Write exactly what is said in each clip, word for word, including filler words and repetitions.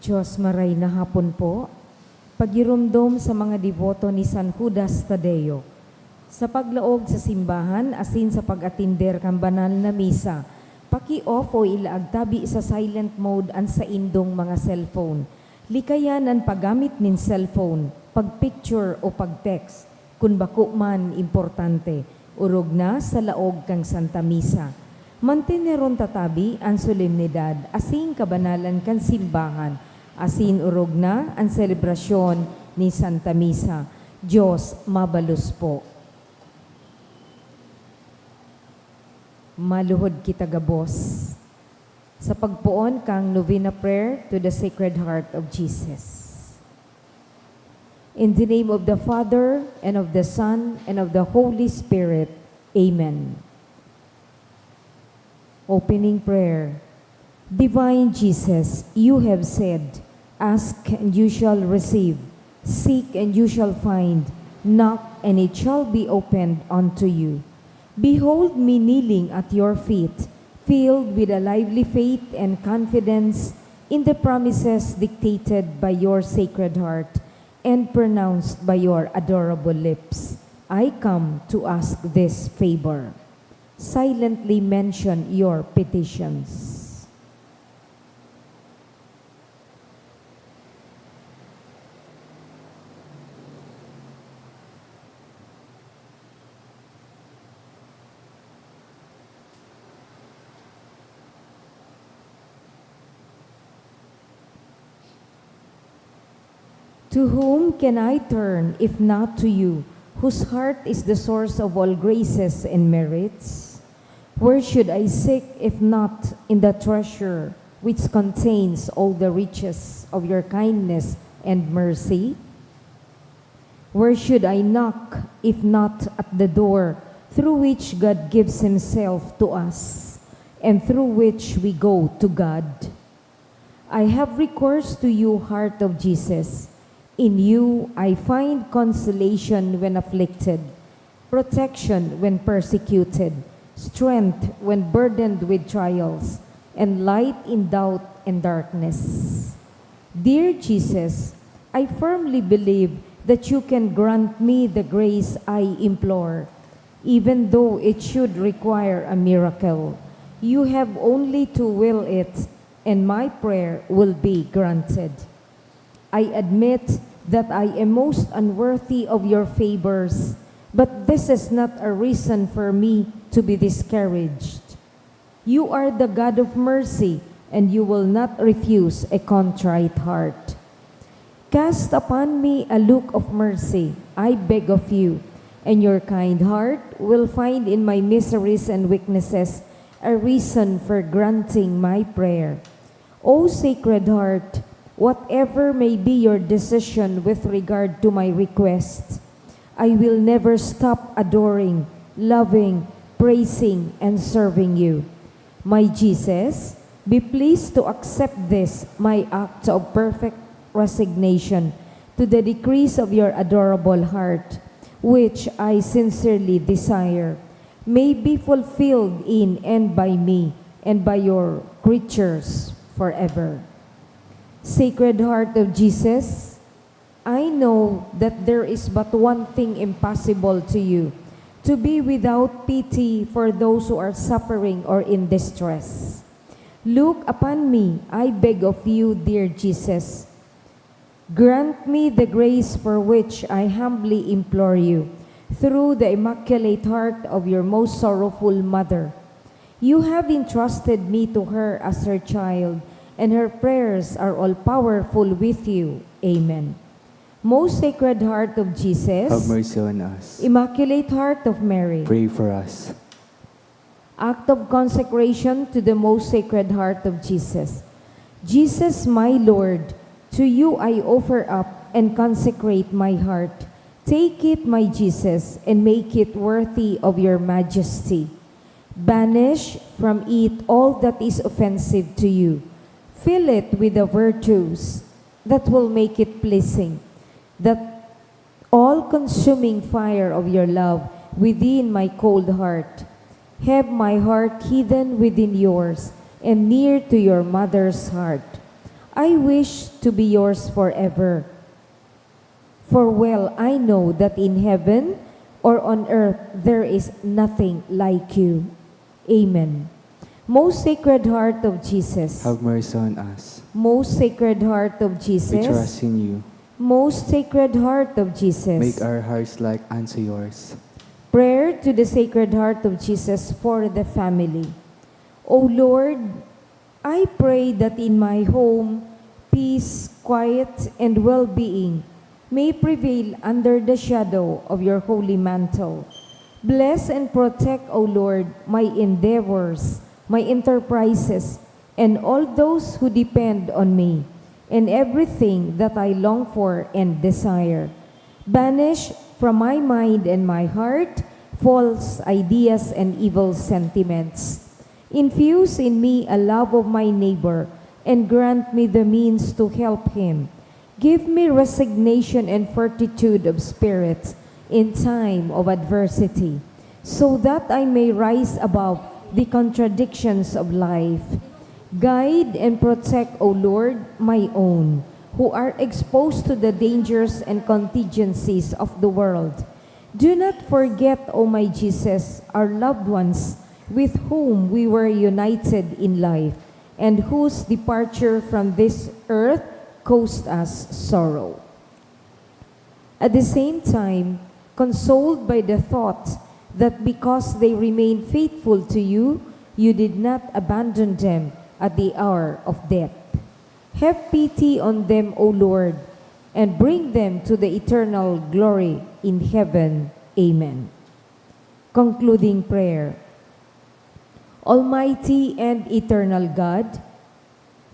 Diyos, maray na hapon po. Pagiromdom sa mga deboto ni San Judas Tadeo. Sa paglaog sa simbahan asin sa pag-atender kan banal na misa, paki-off o ilaag tabi sa silent mode an saindong mga cellphone. Likayan an paggamit nin cellphone, pag-picture o pag-text, kun bako man importante, orog na sa laog kan Santa Misa. Manteneron ta tabi an solemnidad asin kabanalan kan simbahan, asin orog na an selebrasyon ni Santa Misa. Diyos mabalos po. Maluhod kita gabos sa pagpoon kan Novena Prayer to the Sacred Heart of Jesus. In the name of the Father, and of the Son, and of the Holy Spirit. Amen. Opening Prayer. Divine Jesus, you have said, "Ask and you shall receive, seek and you shall find, knock and it shall be opened unto you." Behold me kneeling at your feet, filled with a lively faith and confidence in the promises dictated by your Sacred Heart and pronounced by your adorable lips. I come to ask this favor. Silently mention your petitions. To whom can I turn if not to you, whose heart is the source of all graces and merits? Where should I seek if not in the treasure which contains all the riches of your kindness and mercy? Where should I knock if not at the door through which God gives himself to us and through which we go to God? I have recourse to you, Heart of Jesus. In you I find consolation when afflicted, protection when persecuted, strength when burdened with trials, and light in doubt and darkness. Dear Jesus, I firmly believe that you can grant me the grace I implore, even though it should require a miracle. You have only to will it, and my prayer will be granted. I admit that I am most unworthy of your favors, but this is not a reason for me to be discouraged. You are the God of mercy, and you will not refuse a contrite heart. Cast upon me a look of mercy, I beg of you, and your kind heart will find in my miseries and weaknesses a reason for granting my prayer. O Sacred Heart, whatever may be your decision with regard to my request, I will never stop adoring, loving, praising, and serving you. My Jesus, be pleased to accept this, my act of perfect resignation, to the decrees of your adorable heart, which I sincerely desire may be fulfilled in and by me and by your creatures forever. Sacred Heart of Jesus, I know that there is but one thing impossible to you, to be without pity for those who are suffering or in distress. Look upon me, I beg of you, dear Jesus. Grant me the grace for which I humbly implore you, through the Immaculate Heart of your most sorrowful Mother. You have entrusted me to her as her child, and her prayers are all powerful with you. Amen. Most Sacred Heart of Jesus, have mercy on us. Immaculate Heart of Mary, pray for us. Act of consecration to the most Sacred Heart of Jesus. Jesus, my Lord, to you I offer up and consecrate my heart. Take it, my Jesus, and make it worthy of your majesty. Banish from it all that is offensive to you. Fill it with the virtues that will make it pleasing, that all-consuming fire of your love within my cold heart. Have my heart hidden within yours and near to your mother's heart. I wish to be yours forever. For well I know that in heaven or on earth there is nothing like you. Amen. Most Sacred Heart of Jesus. Have mercy on us. Most Sacred Heart of Jesus. We trust in you. Most Sacred Heart of Jesus. Make our hearts like unto yours. Prayer to the Sacred Heart of Jesus for the family. O Lord, I pray that in my home, peace, quiet, and well-being may prevail under the shadow of your holy mantle. Bless and protect, O Lord, my endeavors, my enterprises, and all those who depend on me, and everything that I long for and desire. Banish from my mind and my heart false ideas and evil sentiments. Infuse in me a love of my neighbor, and grant me the means to help him. Give me resignation and fortitude of spirit in time of adversity, so that I may rise above the contradictions of life. Guide and protect, O Lord, my own, who are exposed to the dangers and contingencies of the world. Do not forget, O my Jesus, our loved ones with whom we were united in life and whose departure from this earth caused us sorrow. At the same time, consoled by the thought that because they remained faithful to you, you did not abandon them at the hour of death. Have pity on them, O Lord, and bring them to the eternal glory in heaven. Amen. Concluding prayer. Almighty and eternal God,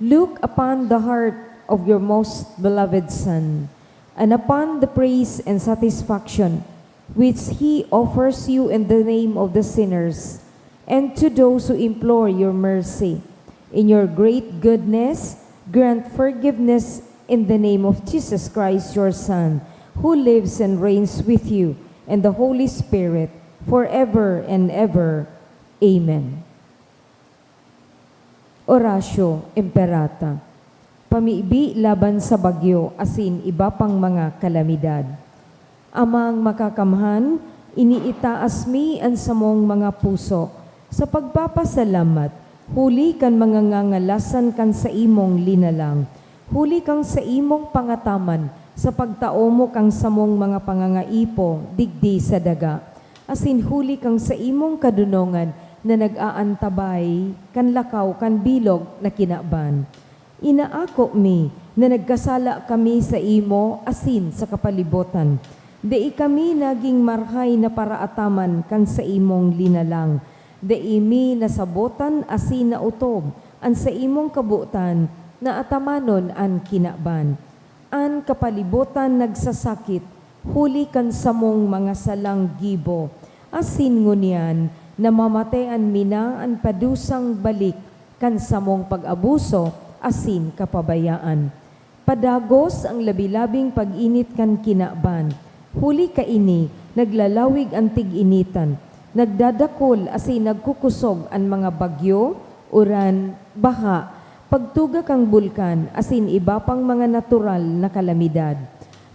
look upon the heart of your most beloved Son, and upon the praise and satisfaction which he offers you in the name of the sinners, and to those who implore your mercy. In your great goodness, grant forgiveness in the name of Jesus Christ, your Son, who lives and reigns with you and the Holy Spirit, forever and ever. Amen. Oratio Imperata. Pamibi laban sa bagyo asin iba pang mga kalamidad. Amang Makakamhan, iniitaas mi an samong mga puso sa pagpapasalamat huli kan mga ngangalasan kan saimong linalang, huli kan saimong pangataman sa pagtao mo kan samong mga pangangaipo digdi sa daga, asin huli kan saimong kadonongan na nag-aantabay kan lakaw kan bilog na kinaban. Inaako mi na nagkasala kami saimo asin sa kapalibotan. Dai kami nagin marahay na paraataman kan saimong linalang. Dai mi nasabotan asin naotob an saimong kabotan na atamanon an kinaban. An kapalibotan nagsasakit huli kan samong mga salang gibo, asin ngunyan namamatean mi na an padusang balik kan samong pag-abuso asin kapabayaan. Padagos an labi-labing pag-init kan kinaban, huli kaini naglalawig an tig-initan, nagdadakul asin nagkukosog an mga bagyo, uran, baha, pagtuga kan bulkan asin iba pang mga natural na kalamidad.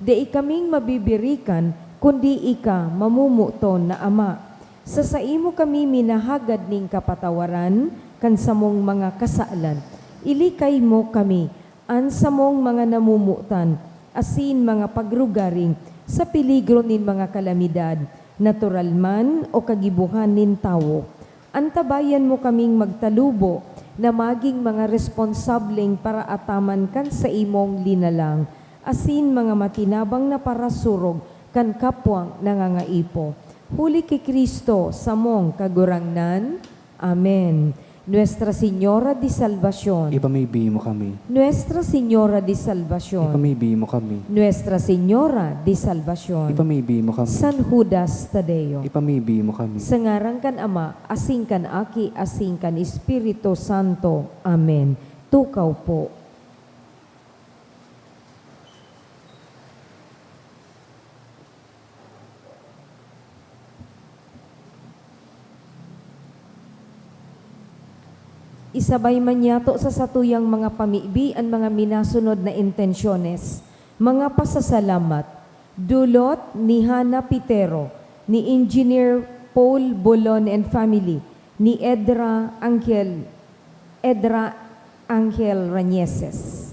Dai kaming mabibirikan kundi ika, mamomoton na Ama. Sa saimo kami minahagad nin kapatawaran kan samong mga kasalan. Ilikay mo kami an samong mga namomotan asin mga pagrugaring sa peligro nin mga kalamidad, natural man o kagibohan nin tawo. Antabayan mo kaming magtalubo na magin mga responsableng paraataman kan saimong linalang, asin mga matinabang na parasurog kan kapwang nangangaipo. Huli ki Cristo, samong Kagurangnan. Amen. Nuestra Señora de Salvacion. Ipamibi mo kami. Nuestra Señora de Salvacion. Ipamibi mo kami. Nuestra Señora de Salvacion. Ipamibi mo kami. San Judas Tadeo. Ipamibi mo kami. Sa ngaran kan Ama, asin kan Aki, asin kan Espiritu Santo. Amen. Tukaw po. Isabay man yato sa satuyang mga pamibi an mga minasunod na intensyones, mga pasasalamat, dulot ni Hana Pitero, ni Engineer Paul Bolon and family, ni Edra Angel, Edra Angel Rañeses.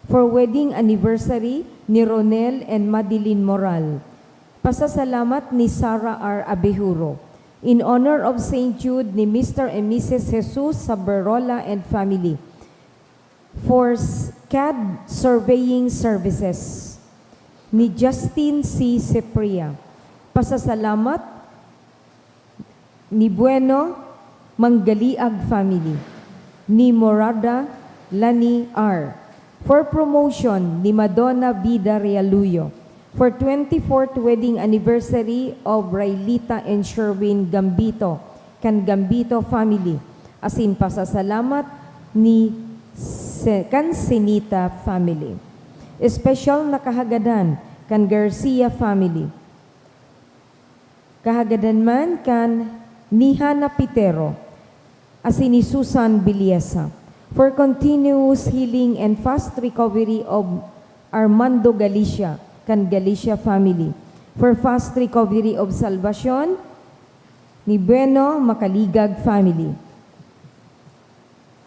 For wedding anniversary ni Ronel and Madeline Moral. Pasasalamat ni Sarah R. Abejuro. In honor of Saint Jude ni Mister and Missus Jesus Saberola and family. For s-, cad surveying services ni Justin C. Cepria. Pasasalamat ni Bueno Manggaliag family, ni Morada Lani R. For promotion ni Madonna Vida Realuyo. For twenty-fourth wedding anniversary of Raylita and Sherwin Gambito, kan Gambito family, asin pasasalamat ni Se-, kan Senita family. Espesyal na kahagadan kan Garcia family. Kahagadan man kan ni Hana Pitero asin ni Susan Biliesa, for continuous healing and fast recovery of Armando Galicia kan Galicia family, for fast recovery of salvation ni Bueno Makaligag family.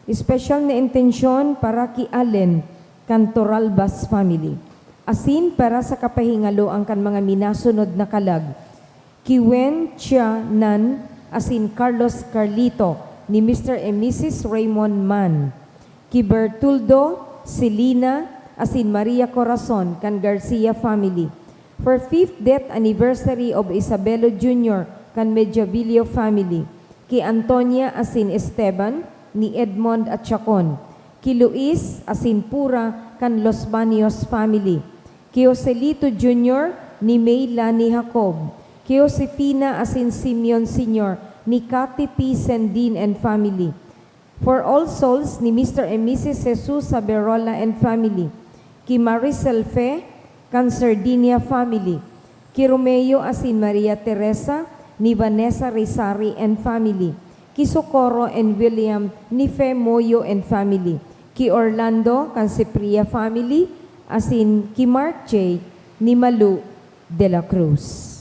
Espesyal na intensyon para ki Allen kan Toralbas family, asin para sa kapahingaloan kan mga minasunod na kalag, ki Wen Chia Nan asin Carlos Carlito ni Mister and Missus Raymond Man, ki Bertuldo, Selina, asin Maria Corazon kan Garcia family. For fifth death anniversary of Isabelo Junior kan Mediavillo family, ki Antonia asin Esteban ni Edmond at Chacon, ki Luis asin Pura kan Los Baños family, ki Joselito Junior ni May Lani Jacob, ki Josefina asin Simeon Senior ni Cathy P. Sendin and family, for All Souls ni Mister and Missus Jesus Saberola and family, ki Maricel Fe kan Sardinia family, ki Romeo asin Maria Teresa ni Vanessa Rizari and family, ki Socorro and William ni Fe Moyo and family, ki Orlando kan Cipriano family, asin ki Mark J ni Malu de la Cruz.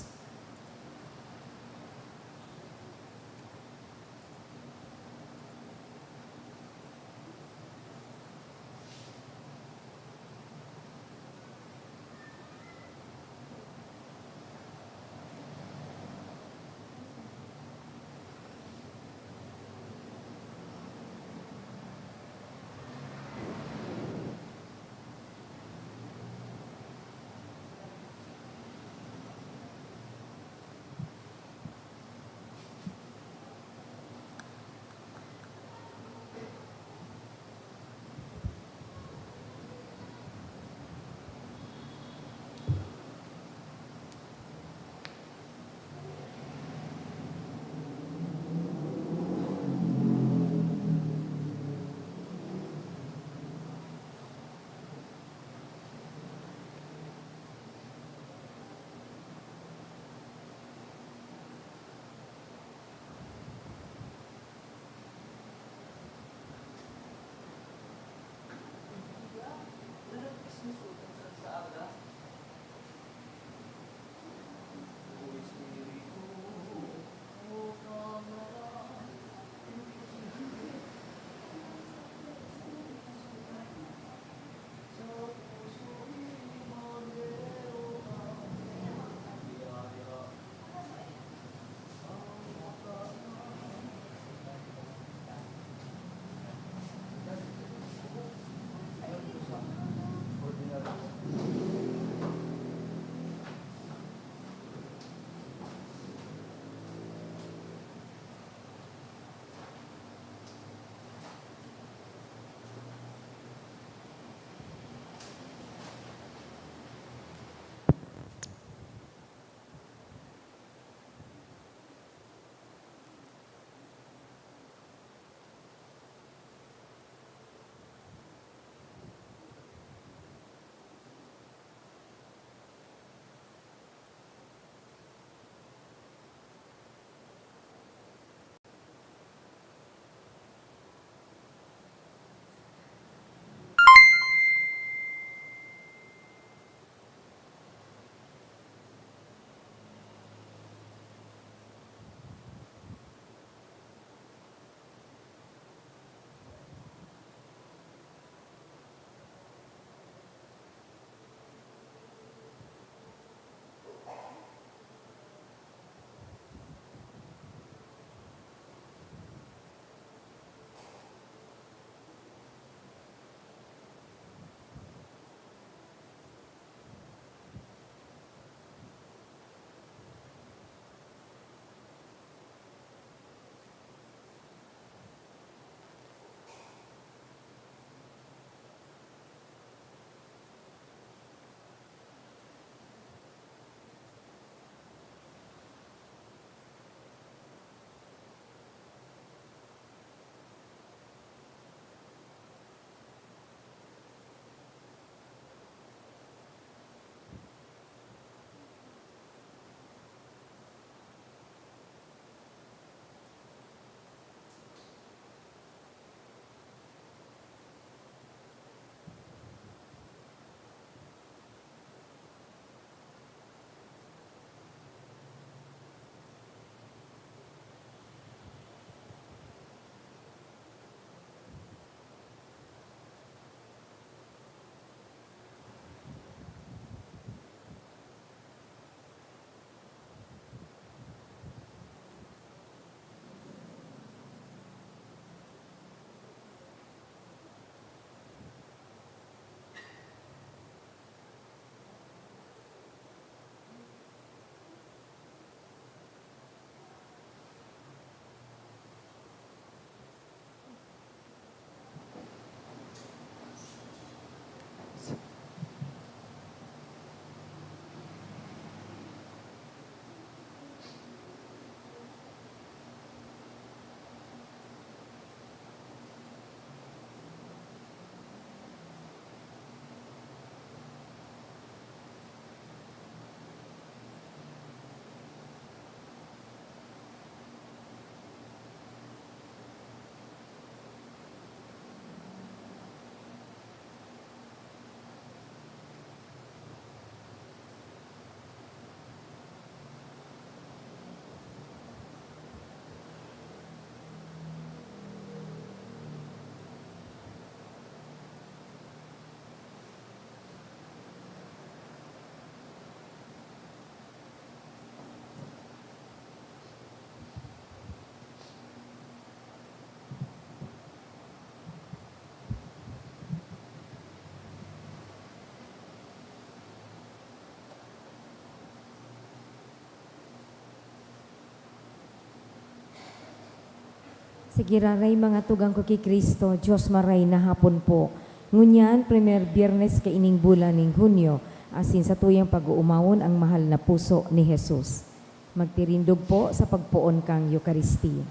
Sa giraray mga tugang ko ki Cristo, Dios maray na hapon po. Ngunyan, primer Biyernes kaining bulan ning Hunyo, asin satuyang pag-oomawon ang mahal na puso ni Jesus. Magtirindog po sa pagpoon kan Eukaristia.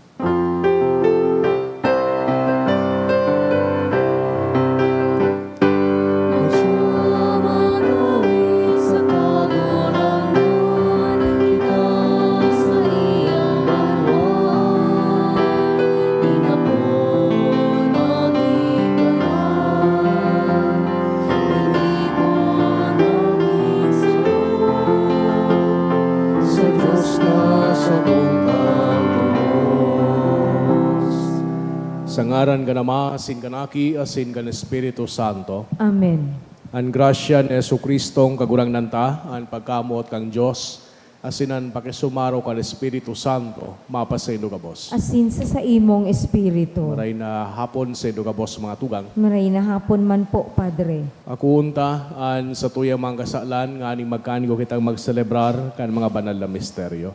Sa ngaran kan Ama, asin kan Aki, asin kan Espiritu Santo. Amen. An grasya ni Jesu-Cristong Kagurangnan ta, an pagkamoot kan Dios, asin an pakisumaro kan Espiritu Santo, mapasaindo gabos. Asin sa saimong espiritu. Maray na hapon saindo gabos, mga tugang. Maray na hapon man po, Padre. Akoon ta an satuyang mga kasalan nganing magkanigo kitang magselebrar kan mga banal na misteryo.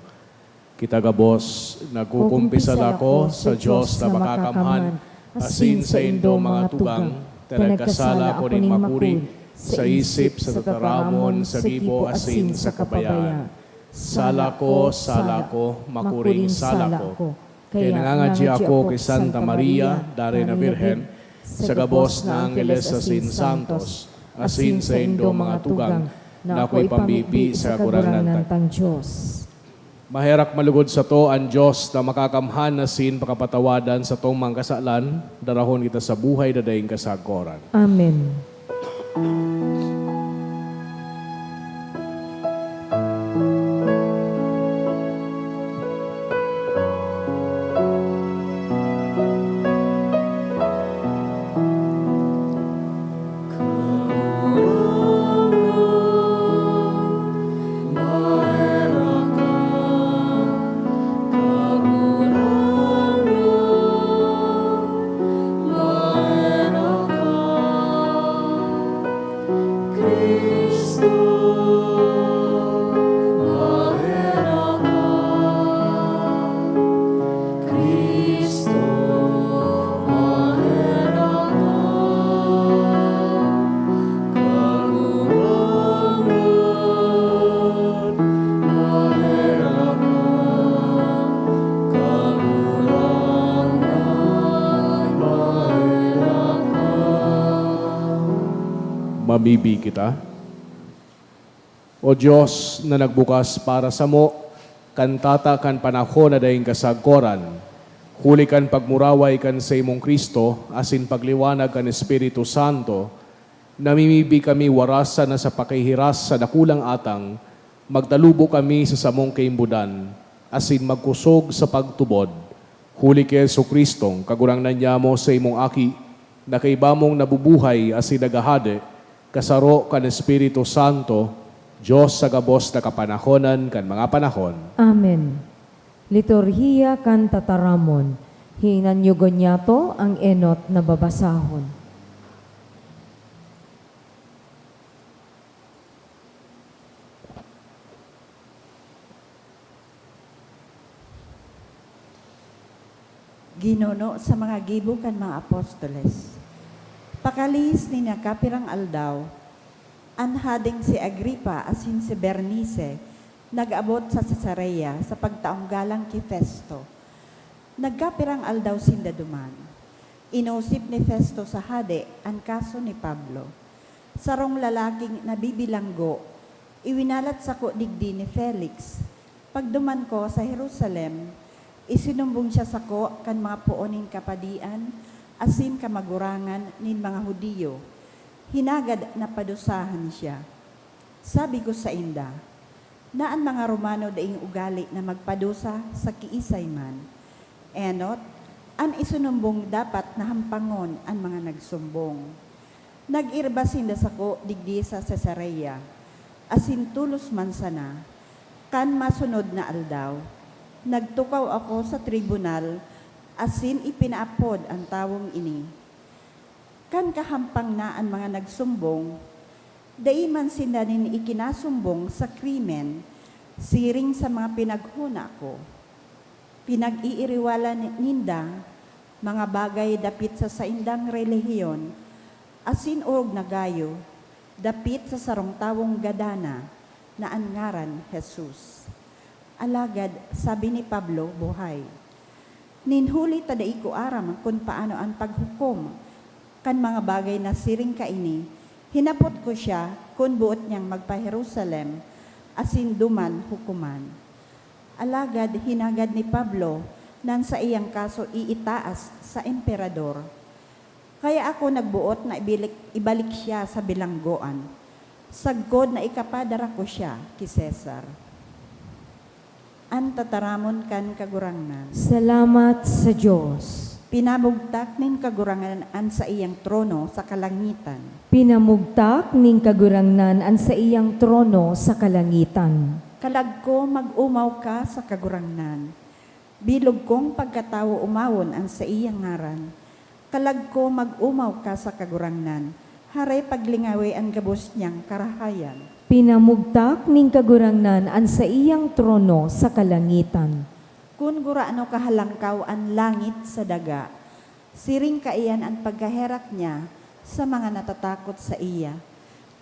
Kita gabos, nagkukumpisal ako sa Dios na makakamhan, asin saindo mga tugang, ta nagkasala ako nin makuri, sa isip, sa tataramon, sa gibo, asin sa kapabayaan. Sala ko, sala ko, makuring sala ko. Kaya nangangadya ako ki Santa Maria, Daray na Birhen, sa gabos na angheles asin santos, asin saindo mga tugang, na ako ipamibi sa Kagurangnan tang Dios. Maherak malugod sato an Dios na makakamhan asin pakapatawadan satong mga kasalan, darahon kita sa buhay na daing kasagkoran. Amen. Cristo, maherak ka, Kagurangnan, maherak ka, Kagurangnan, maherak ka. Mamibi kita. O Dios na nagbukas para samo kan tata kan panahon na daing kasagkoran, huli kan pagmuraway kan saimong Cristo asin pagliwanag kan Espiritu Santo, namimibi kami warasan na sa pakahihiras sa dakulang atang, magtalubo kami sa samong kaimbodan asin magkusog sa pagtubod. Huli ki Jesu-Cristong Kagurangnan nyamo, saimong Aki, na kaiba mong nabubuhay asin naghahade, kasaro kan Espiritu Santo, Dios sa gabos na kapanahonan kan mga panahon. Amen. Liturhiya kan Tataramon. Hinanyugon niyato ang enot na babasahon. Ginuno sa mga gibo kan mga apostoles. Pakalihis nin nakapirang aldaw, an hadeng si Agripa asin si Bernice nag-abot sa Cesarea sa pagtaong galang ki Festo. Nagkapirang aldaw sinda duman. Inosip ni Festo sa hade an kaso ni Pablo. Sarong lalaking nabibilanggo, iwinalat sako digdi ni Felix. Pagduman ko sa Jerusalem, isinumbong siya sako kan mga poon nin kapadian asin kamagurangan nin mga Judio. Hinagad na padusahan siya. Sabi ko sainda, na an mga Romano daing ugali na magpadusa sa kiisay man. Enot, an isinumbong dapat na hampangon an mga nagsumbong. Nag-irba sinda sako digdi sa Cesarea, asin tolos man sana, kan masunod na aldaw, nagtukaw ako sa tribunal asin ipinaapod an tawong ini. Kan kahampang na an mga nagsumbong, dai man sinda nin ikinasumbong sa krimen siring sa mga pinaghona ko. Pinag-iiriwalan ninda mga bagay dapit sa saindang relihiyon, asin orog na gayo, dapit sa sarong tawong gadana na an ngaran Jesus. Alagad sabi ni Pablo, buhay. Nin huli ta dai ko aram kun paano an paghukom kan mga bagay na siring kaini, hinapot ko siya kun boot niyang magpa-Jerusalem asin duman hukoman. Alagad hinagad ni Pablo na an saiyang kaso iitaas sa Emperador. Kaya ako nagboot na ibilik-, ibalik siya sa bilanggoan, sagkod na ikapadara ko siya ki Cesar. An tataramon kan Kagurangnan. Salamat sa Dios. Pinamugtak nin Kagurangnan an saiyang trono sa kalangitan. Pinamugtak nin Kagurangnan an saiyang trono sa kalangitan. Kalag ko, mag-omaw ka sa Kagurangnan. Bilog kong pagkatawo omawon an saiyang ngaran. Kalag ko, mag-omaw ka sa Kagurangnan, haray paglingawi an gabos niyang karahayan. Pinamugtak nin Kagurangnan an saiyang trono sa kalangitan. Kun gurano kahalangkaw an langit sa daga, siring kaiyan an pagkaherak niya sa mga natatakot saiya.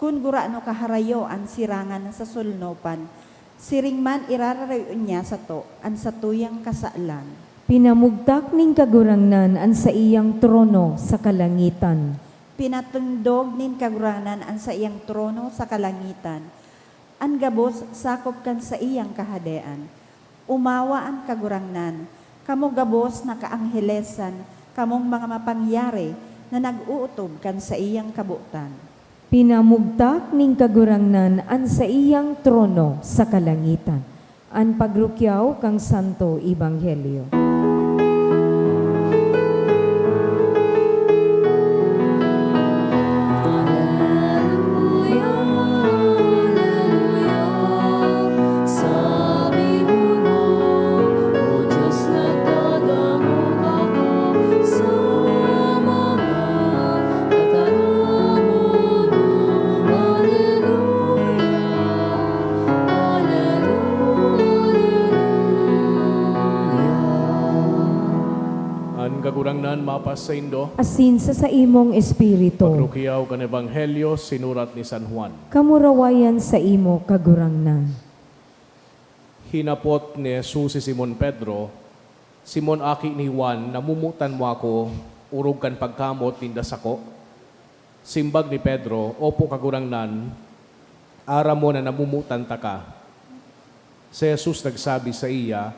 Kun gurano kaharayo an sirangan sa solnopan, siring man irarayo niya sato an satuyang kasalan. Pinamugtak nin Kagurangnan an saiyang trono sa kalangitan. Pinatindog nin Kagurangnan an saiyang trono sa kalangitan. An gabos sakop kan saiyang kahadean. Omawa an Kagurangnan, kamo gabos na kaanghelesan, kamong mga mapangyari na nag-ootob kan saiyang kabotan. Pinamugtak nin Kagurangnan an saiyang trono sa kalangitan. An pagrukyaw kan Santo Ebanghelyo. An Kagurangnan mapasaindo. Asin sa saimong espiritu. Pagrukyaw kan Ebanghelyo sinurat ni San Juan. Kamurawayan saimo, Kagurangnan. Hinapot ni Jesus si Simon Pedro, "Simon, aki ni Juan, namomotan mo ako orog kan pagkamot ninda sako?" Simbag ni Pedro, "Opo, Kagurangnan, aram mo na namomotan taka." Si Jesus nagsabi saiya,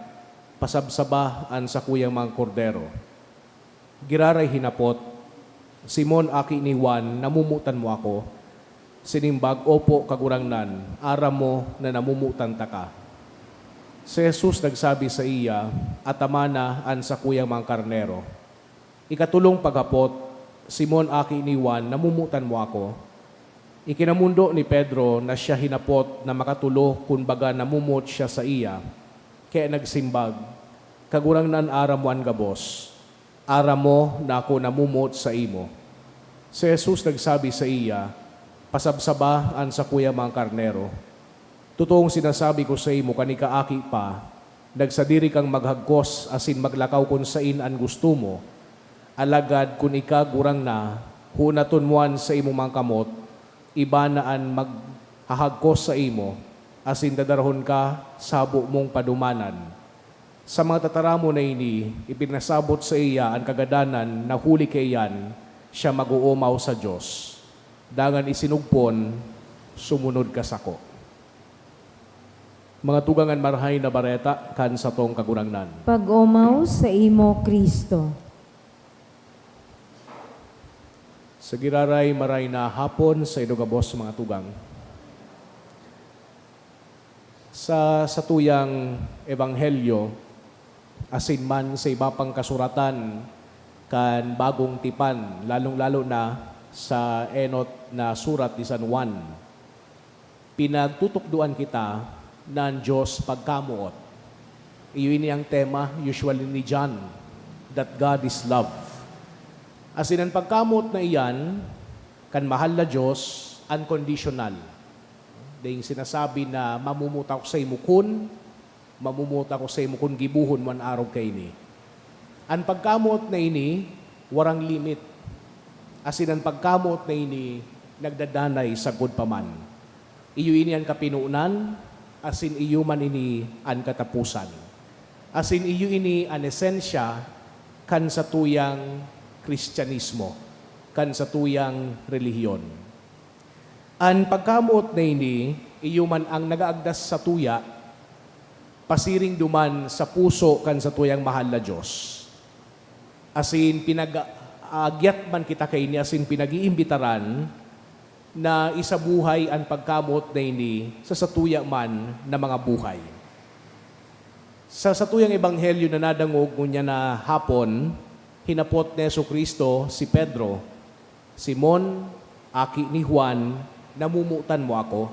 "Pasabsaba an sakuyang mga kordero." Giraray hinapot, "Simon, aki ni Juan, namomotan mo ako?" Sinimbag, "Opo, Kagurangnan, aram mo na namomotan taka." Si Jesus nagsabi saiya, "Atamana an sakuyang mga karnero." Ikatolong paghapot, "Simon, aki ni Juan, namomotan mo ako?" Ikinamondo ni Pedro na siya hinapot na makatolo kun baga namomot siya saiya, kaya nagsimbag, "Kagurangnan, aram mo an gabos. Aram mo na ako namomot saimo." Si Jesus nagsabi saiya, "Pasabsaba an sakuyang mga karnero. Totoong sinasabi ko saimo, kan ika aki pa, nagsadiri kang maghagkos asin maglakaw kun saen an gusto mo. Alagad kun ika gurang na, hunaton mo an saimong mga kamot, iba na an maghahagkos saimo, asin dadarahon ka sa habo mong padumanan." Sa mga tataramon na ini, ipinasabot saiya an kagadanan na huli kaiyan siya mag-oomaw sa Dios. Dangan isinugpon, "Sumunod ka sako." Mga tugang, an Marahay na Bareta kan satong Kagurangnan. Pag-omaw saimo, Cristo. Sa giraray, maray na hapon sa inyo gabos, mga tugang. Sa satuyang ebanghelyo, asin man sa iba pang kasuratan kan Bagong Tipan, lalong-lalo na sa enot na surat ni San Juan, pinagtutukdoan kita na an Dios pagkamoot. Iyo ini ang tema, usually, ni John, that God is love. Asin an pagkamoot na iyan kan mahal na Dios, unconditional. Daing sinasabi na, "Mamumuta ako saimo kun, mamumuta ako saimo kun gibohon mo an arog kaini." An pagkamoot na ini warang limit, asin an pagkamoot na ini nagdadanay sagkod pa man. Iyo ini an kapinonan, asin iyo man ini an kataposan. Asin iyo ini an esensya kan satuyang Kristiyanismo, kan satuyang relihiyon. An pagkamoot na ini, iyo man an nagaagda sa satuya, pasiring duman sa puso kan satuyang mahal na Dios. Asin pinag-aagyat man kita kaini asin pinag-iimbitaran na isabuhay an pagkamoot na ini sa satuya man na mga buhay. Sa satuyang ebanghelyo na nadangog ngunyan na hapon, hinapot ni Jesu-Cristo si Pedro, "Simon, aki ni Juan, namomotan mo ako?"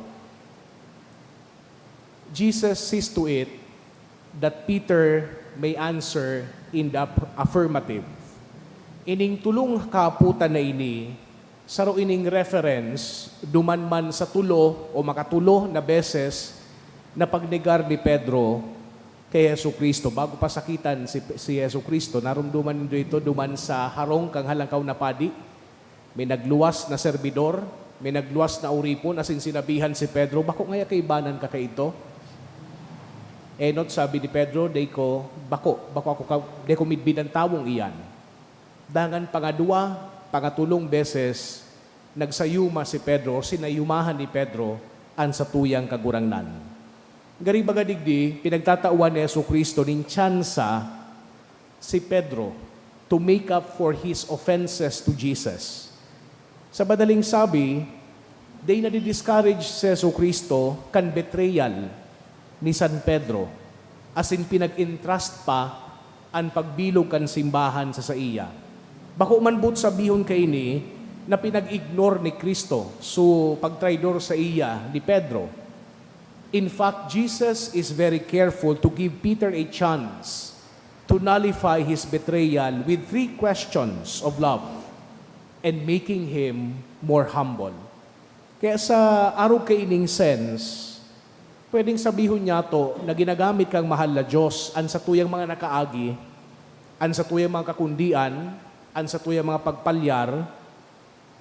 Jesus sees to it that Peter may answer in the aff-, affirmative. Ining tolong kahapotan na ini, saro ining reference, duman man sa tolo o makatolo na beses na pagnegar ni Pedro kay Jesu-Cristo. Bago pa sakitan si, si Jesu-Cristo, naromdoman nindo ito duman sa harong kan Halangkaw na Padi. May nagluwas na serbidor, may nagluwas na oripon, asin sinabihan si Pedro, "Bako ngaya kaibanan ka kaidto?" "Enot," sabi ni Pedro, "dai ko, bako, bako ako ka, dai ko midbid an tawong iyan." Dangan pangadwa, pangatolong beses, nagsayuma si Pedro o sinayumahan ni Pedro an satuyang Kagurangnan. Gari baga digdi, pinagtatawan ni Jesu-Cristo nin tsansa si Pedro to make up for his offenses to Jesus. Sa madaling sabi, dai nadi-discourage si Jesu-Cristo kan betrayal ni San Pedro, asin pinag-entrust pa an pagbilog kan simbahan sa saiya. Bako man boot sabihon kaini na pinag-ignore ni Cristo so pagtraidor saiya ni Pedro. In fact, Jesus is very careful to give Peter a chance to nullify his betrayal with three questions of love and making him more humble. Kaya sa arog kaining sense, pwedeng sabihon niyato na ginagamit kan mahal na Dios an satuyang mga nakaagi, an satuyang mga kakundian, an satuyang mga pagpalyar,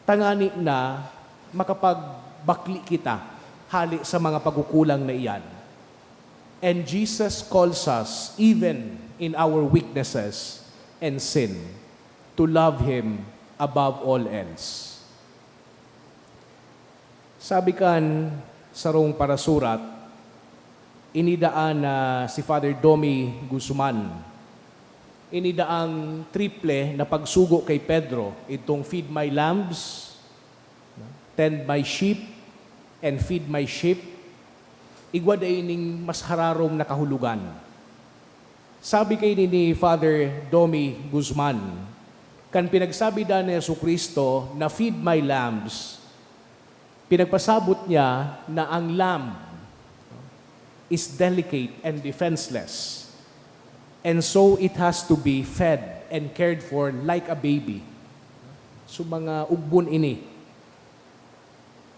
tangani na makapagbakle kita hale sa mga pagkukulang na iyan. And Jesus calls us, even in our weaknesses and sin, to love Him above all else. Sabi kan sarong parasurat, ini daa na si Father Domi Guzman. Ini daang triple na pagsugo kay Pedro, itong "Feed my lambs," "Tend my sheep," and "Feed my sheep." Igwa daa ining mas hararom na kahulogan. Sabi kaini ni Father Domi Guzman, kan pinagsabi daa ni Jesu-Cristo na, "Feed my lambs," pinagpasabot niya na ang lamb is delicate and defenseless. And so it has to be fed and cared for like a baby. So, mga ugbon ini.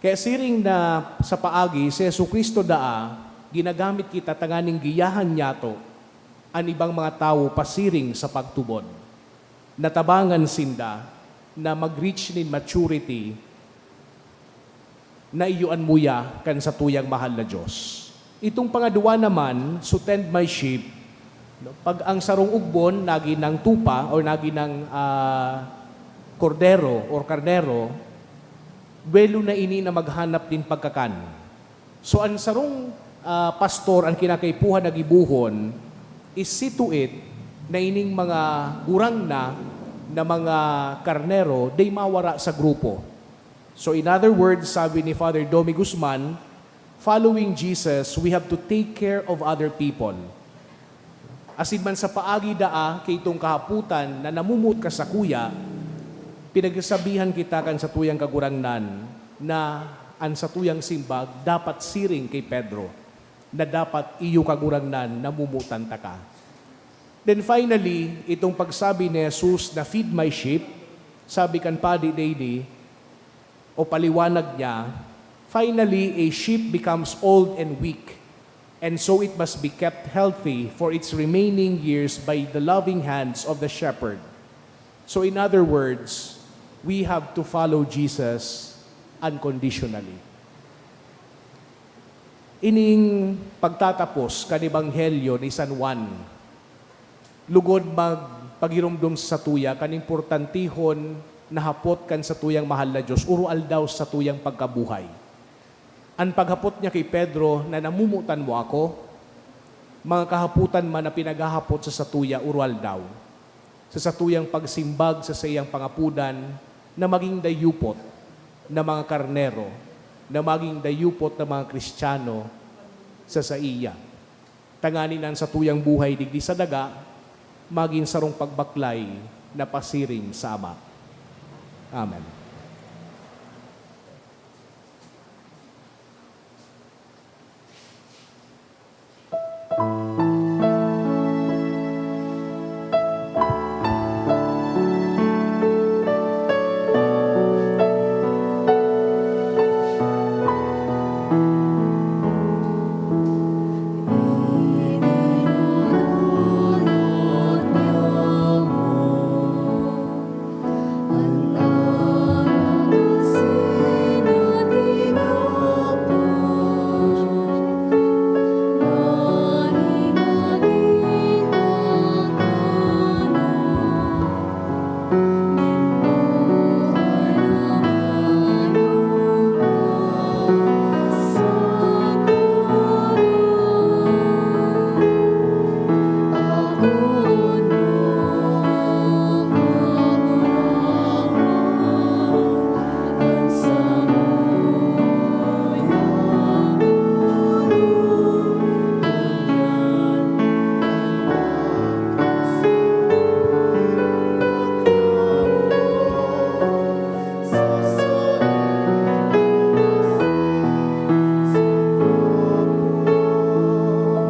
Kaya siring na sa paagi, si Jesu-Cristo daa, ginagamit kita tanganing giyahan niyato an ibang mga tawo pasiring sa pagtubod. Natabangan sinda na mag-reach nin maturity na iyo an muya kan satuyang mahal na Dios. Itong pangadwa naman, so "Tend my sheep," no? Pag ang sarong ugbon nagin nang tupa or nagin nang, ah, kordero or karnero, duwelo na ini na maghanap nin pagkakan. So, an sarong, ah, pastor, an kinakaipuhan na gibohon is see to it na ining mga gurang na, na mga karnero, dai mawara sa grupo. So, in other words, sabi ni Father Domi Guzman, following Jesus, we have to take care of other people. Asin man sa paagi daa, kay itong kahapotan na namumuot ka sakuya, pinagsasabihan kita kan satuyang Kagurangnan na an satuyang simbag dapat siring kay Pedro, na dapat iyo, Kagurangnan, namumutan taka. Then finally, itong pagsabi ni Jesus na, "Feed my sheep," sabi kan padi daily, o paliwanag niya, "Finally, a sheep becomes old and weak, And so it must be kept healthy for its remaining years by the loving hands of the shepherd. So in other words, we have to follow Jesus unconditionally. Ining pagtatapos kan Ebanghelyo ni San Juan, lugod magpagiromdom sa satuya kan importantihon na hapot kan satuyang mahal na Dios, uro-aldaw sa satuyang pagkabuhay. An paghapot niya ki Pedro na, "Namomotan mo ako?" mga kahapotan man na pinaghahapot sa satuya uro-aldaw, sa satuyang pagsimbag sa saiyang pangapodan na maging dayupot na mga karnero, na maging dayupot na mga Kristiyano sa saiya, tanganing an satuyang buhay digdi sa daga magin sarong pagbaklay na pasiring sa Ama. Amen.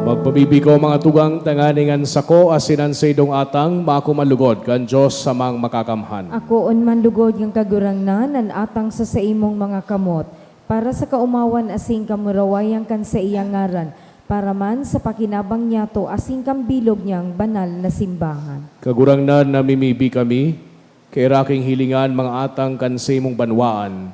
Magpabibi ko, mga tugang, tanganing an sako asin an saindong atang mako man lugod kan Dios samang makakamhan. Akoon man lugod kan Kagurangnan an atang sa saimong mga kamot, para sa kaomawan asin kamurawayan kan saiyang ngaran, para man sa pakinabang niyato asin kan bilog niyang banal na simbahan. Kagurangnan, namimibi kami, kaira king hilinga an mga atang kan saimong banwaan,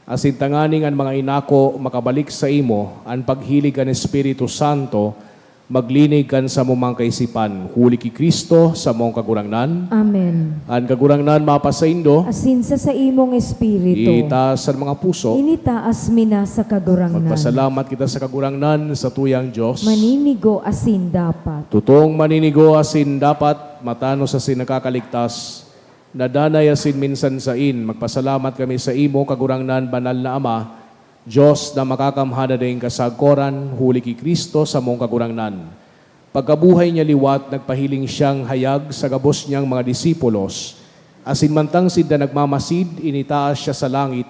asin tanganing an mga inako makabalik saimo, an paghilig kan Espiritu Santo maglinig kan samo mang kaisipan, huli ki Cristo, samong Kagurangnan. Amen. An Kagurangnan mapasaindo. Asin sa saimong espiritu. Itaas an mga puso. Initaas mi na sa Kagurangnan. Magpasalamat kita sa Kagurangnan, satuyang Dios. Maninigo asin dapat. Totoong maninigo asin dapat, matanos asin nakakaligtas, na danay asin minsan sain, magpasalamat kami saimo, Kagurangnan, Banal na Ama, Dios na makakamhan na daing kasagkoran, huli ki Cristo, samong Kagurangnan. Pagkabuhay niya liwat, nagpahiling siyang hayag sa gabos niyang mga disipulos, asin mantang sinda nagmamasid, initaas siya sa langit,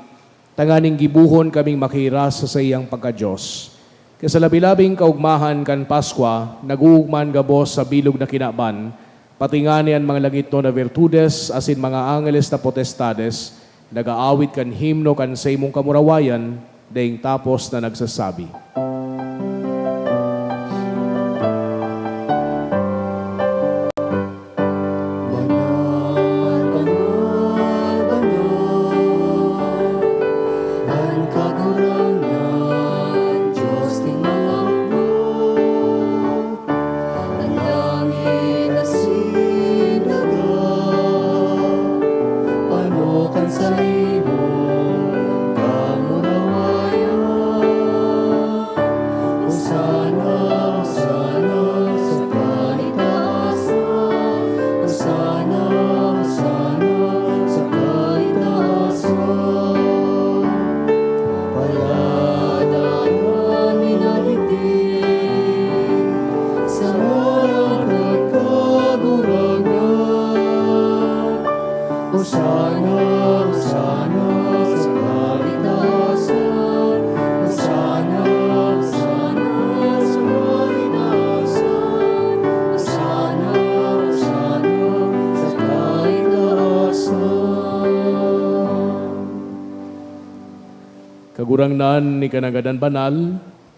tanganing gibohon kaming makiras sa saiyang pagka-Dios. Kaya sa labi-labing kaugmahan kan Paskwa, nag-oogma an gabos sa bilog na kinaban, pati ngani an mga langitnon na virtudes asin mga angeles na potestades nag-aawit kan himno kan saimong kamurawayan, daing tapos na nagsasabi, "Banal, banal, banal, an Kagurangnan, Dios nin mga hukbo. An langit asin daga, pano kan saimong kamurawayan." Hosana, Hosana sa kaitaasan. Hosana, Hosana sa kaitaasan. Palad an minalitin sa ngaran kan Kagurangnan. Hosana, Hosana sa kaitaasan. Hosana, Hosana sa kaitaasan. Hosana, Hosana sa kaitaasan. Kagurangnan, ika na gadan banal,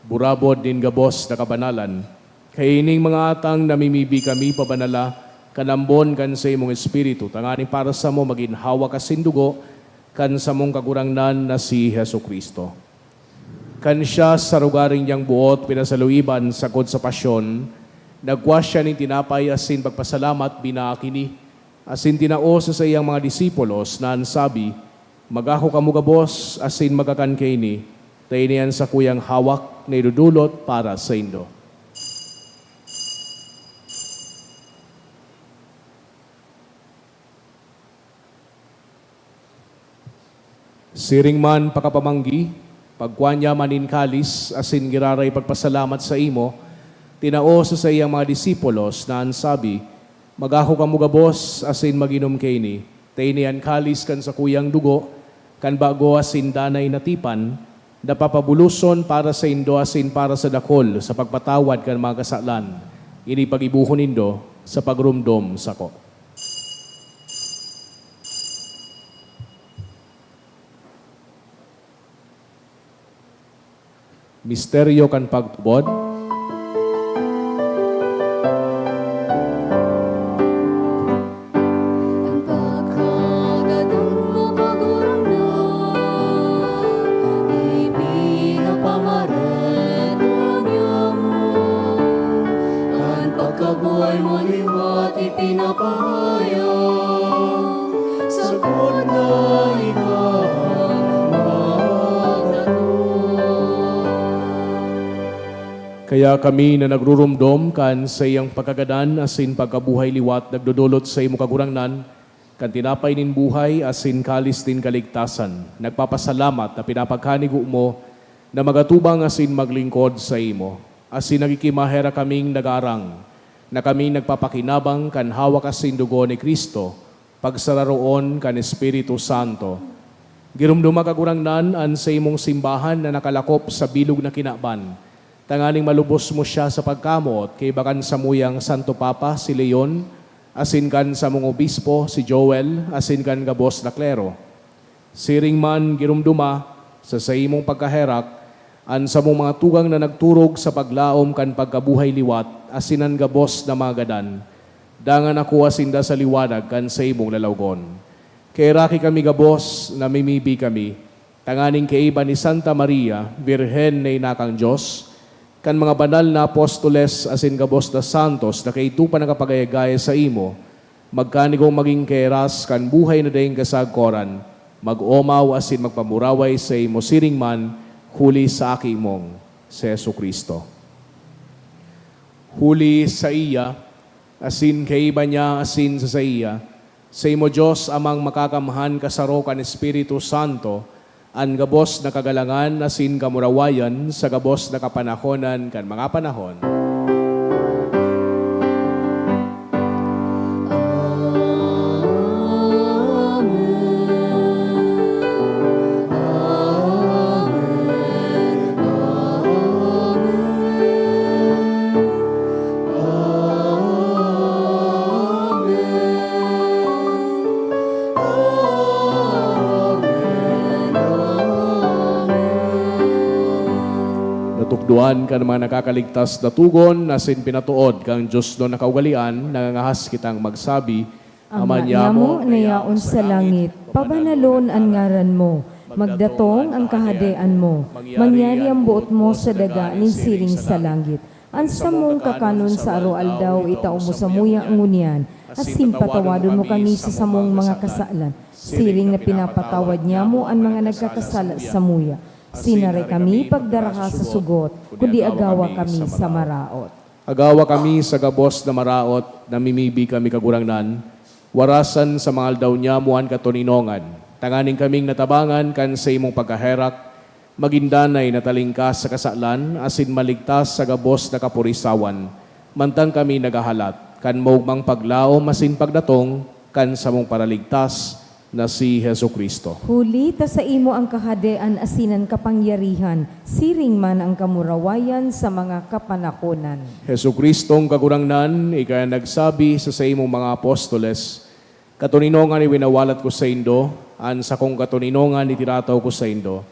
Burabod nin gabos na kabanalan. Kaya ining mga atang namimibi kami pabanala kan ambon kan saimong Espiritu, tanganing para samo magin hawak asin dugo kan samong Kagurangnan na si Jesu-Cristo. Kan siya sa rogaring niyang buot pinasaluiban sagkod sa pasyon, nagkua siya nin tinapay asin pagpasalamat, binaak ini, asin tinao sa saiyang mga disipulos na an sabi, "Magako kamo gabos asin magkakan kaini, ta ini an sakuyang hawak na idodolot para saindo." Siring man pakapamanggi, pagkua niya man nin kalis asin giraray pagpasalamat saimo, tinao sa saiyang mga disipulos na an sabi, "Magako kamo gabos asin mag-inom kaini, ta ini an kalis kan sakuyang dugo kan bago asin danay na tipan, na papabuloson para saindo asin para sa dakol sa pagpatawad kan mga kasalan. Ini paggibohon nindo sa pagromdom sako." Misteryo kan pagtubod. An pagkagadan mo, Kagurangnan, ipinapamareta niamo. An pagkabuhay mo liwat ipinapahayag, sagkod na ika magdatong. Kaya kami na nagruromdom kan saiyang pagkagadan asin pagkabuhay liwat nagdodolot saimo, Kagurangnan, kan tinapay nin buhay asin kalis nin kaligtasan, nagpapasalamat na pinapagkanigo mo na magatubang asin maglingkod saimo, asin nagkikimaherak kaming nagaarang na kaming nagpapakinabang kan hawak asin dugo ni Cristo, pagsararoon kan Espiritu Santo. Giromdoma, Kagurangnan, an saimong simbahan na nakalakop sa bilog na kinaban, tanganing malubos mo siya sa pagkamoot kaiba kan samuyang Santo Papa, si Leon, asin kan samong obispo, si Joel, asin kan gabos na klero. Siring man, giromdoma, sa saimong pagkaherak, an samong mga tugang na nagturog sa paglaom kan pagkabuhay liwat asin an gabos na mga gadan, dangan akoa sinda sa liwanag kan saimong lalawgon. Kaheraki kami gabos, namimibi kami, tanganing kaiba ni Santa Maria, Birhen na ina kan Dios, kan mga banal na apostoles asin gabos na santos na kaidto pa nakapagayagaya saimo, magkanigong magin kahiras kan buhay na daing kasagkoran, mag-omaw asin magpamuraway saimo siring man, huli sa Aki mong si Jesu-Cristo. Huli saiya, asin kaiba niya, asin sa saiya, saimo, Dios Amang Makakamhan, kasaro kan Espiritu Santo, an gabos na kagalangan asin kamurawayan sa gabos na kapanahonan kan mga panahon. Natukdoan kan mga nakakaligtas na togon asin pinatood kan diosnon na kaugalean, nangangahas kitang magsabi, Ama niamo na yaon sa langit, pabanalon an ngaran mo. Magdatong an kahadean mo. Mangyari an boot mo sa daga nin siring sa langit. An samong kakanon sa aroaldaw itao mo samuya ngunyan, asin patawadon mo kami sa samong mga kasalan, siring na pinapatawad niamo an mga nagkakasala samuya. Asin aray kami pagdaraha sa sugot, kundi agawa kami sa maraot. Agawa kami sa gabos na maraot, namimibi kami, Kagurangnan, warasan sa mga aldaw niamo an katoninongan, tanganing kaming natabangan kan saimong pagkaherak, magin danay na talingkas sa kasalan asin maligtas sa gabos na kaporisawan, mantang kami naghahalat kan maogmang paglaom asin pagdatong kan samong Paraligtas na si Jesu-Cristo. Huli ta saimo an kahadean asin an kapangyarihan, siring man an kamurawayan sa mga kapanahonan. Jesu-Cristong Kagurangnan, ika an nagsabi sa saimong mga apostoles, "Katoninongan iwinawalat ko saindo, an sakong katoninongan itinataw ko saindo."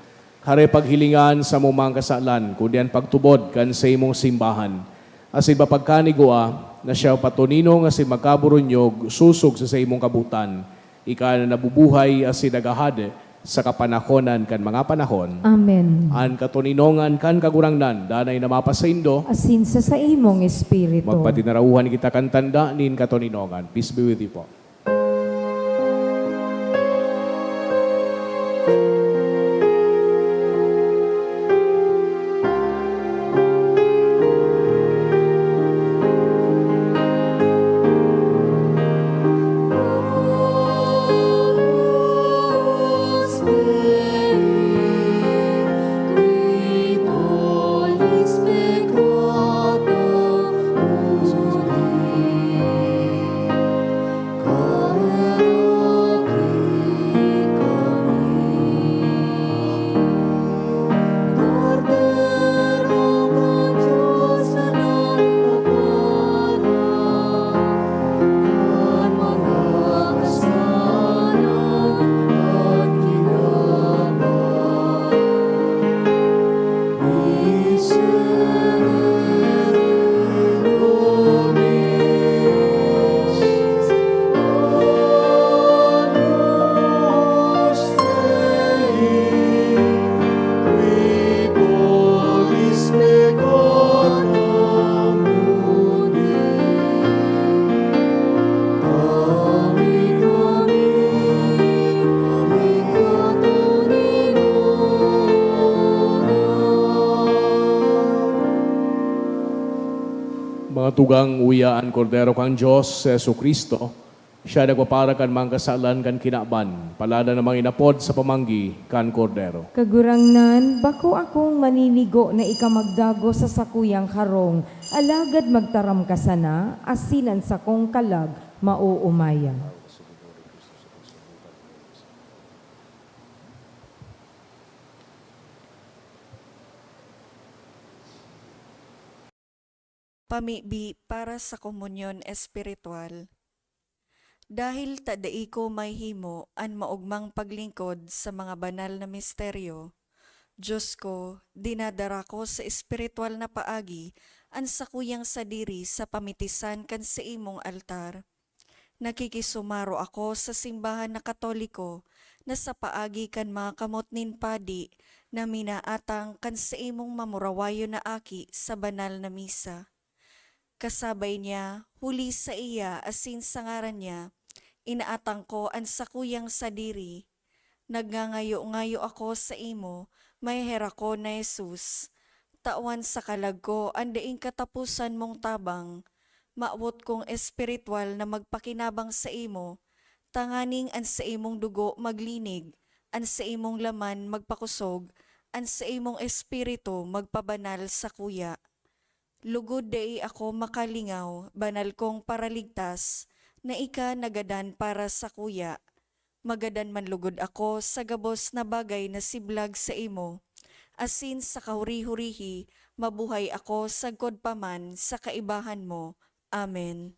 Hare paghilingan sa mumang kasalan, kundi an pagtubod kan saimong simbahan. Asin mapagkanigua na siya patoninong asin magkaburunyog sosog sa saimong kabotan. Ika na nabubuhay asin naghahade sa kapanahonan kan mga panahon. Amen. An katoninongan kan Kagurangnan danay na mapasaindo. Asin sa saimong espiritu. Magpatinarauhan kita kan tanda nin katoninongan. Peace be with you po. Mga tugang, uya an Kordero kan Dios, si Jesu-Cristo. Siya nagpapara kan mga kasalan kan kinaban. Palada na mga inapod sa pamanggi kan Kordero. Kagurangnan, bako akong maninigo na ika magdagos sa sakuyang harong, alagad magtaram ka sana, asin an sakong kalag maoomayan. Pamibi para sa komunyon espiritual. Dahil ta dai ko mahihimo an maogmang paglingkod sa mga banal na misteryo, Dios ko, dinadara ko sa espiritual na paagi an sakuyang sadiri sa pamitisan kan saimong altar. Nakikisumaro ako sa simbahan na Katoliko na sa paagi kan mga kamot nin padi na minaatang kan saimong mamurawayon na aki sa banal na misa. Kasabay niya, huli saiya asin sa ngaran niya, inaatang ko an sakuyang sadiri. Nagngangayo-ngayo ako saimo, maheherak ko na Jesus, tawan sa kalag ko an daing kataposan mong tabang. Mawot kong espiritual na magpakinabang saimo, tanganing an saimong dugo maglinig, an saimong laman magpakosog, an saimong espiritu magpabanal sakuya. Lugod dai ako makalingaw, banal kong Paraligtas, na ika nagadan para sakuya. Magadan man lugod ako sa gabos na bagay na siblag saimo, asin sa kahuri-hurihi mabuhay ako sagkod pa man sa kaibahan mo. Amen.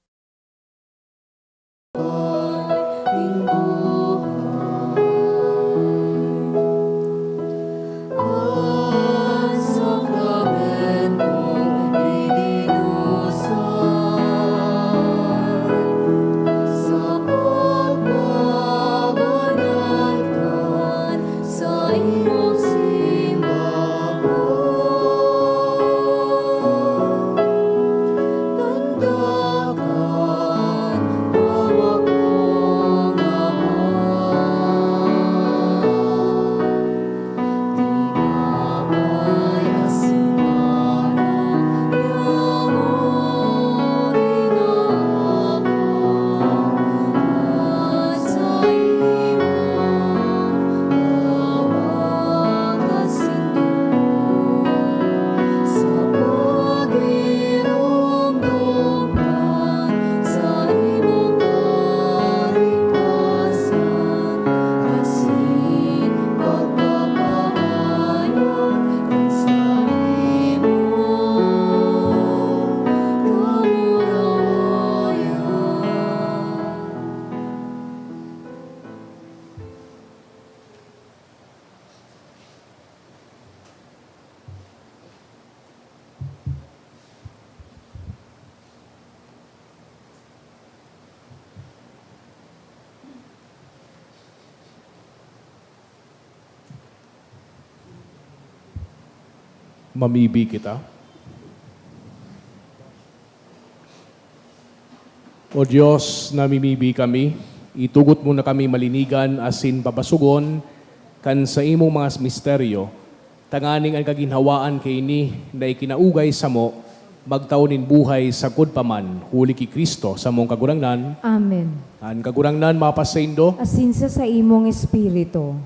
Mamibi kita. O Dios, namimibi kami, itugot mo na kami malinigan asin pabasogon kan saimong mga misteryo, tanganing an kaginhawaan kaini na ikinaugay samo magtao nin buhay sagkod pa man, huli ki Cristo, samong Kagurangnan. Amen. An Kagurangnan mapasaindo. Asin sa saimong espiritu.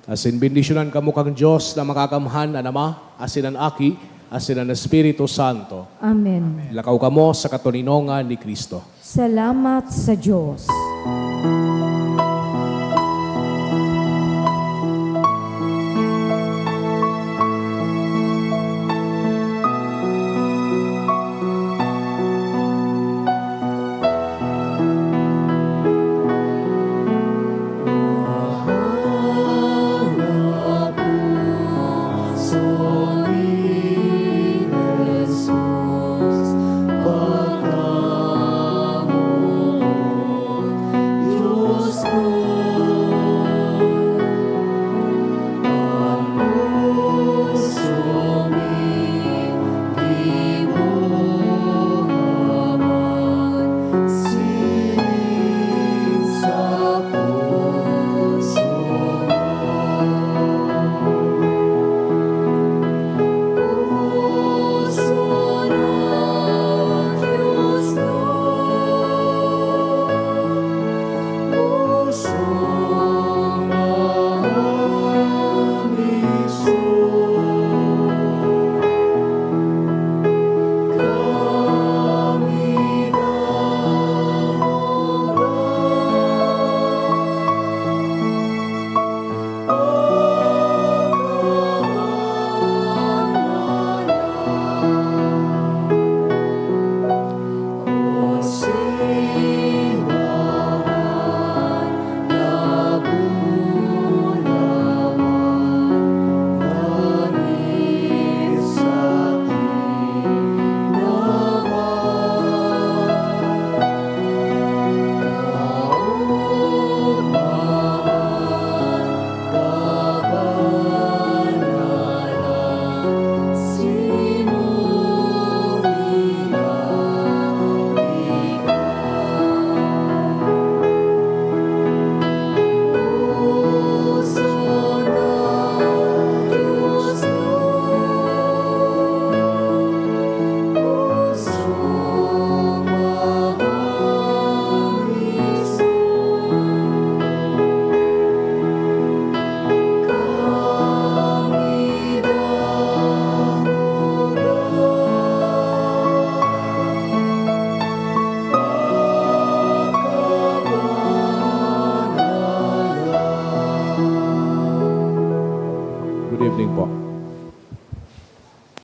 Asin bendisyonan kamo kan Dios na Makakamhan, an Ama, asin an Aki, asin an Espiritu Santo. Amen. Lakaw kamo sa katoninongan ni Cristo. Salamat sa Dios.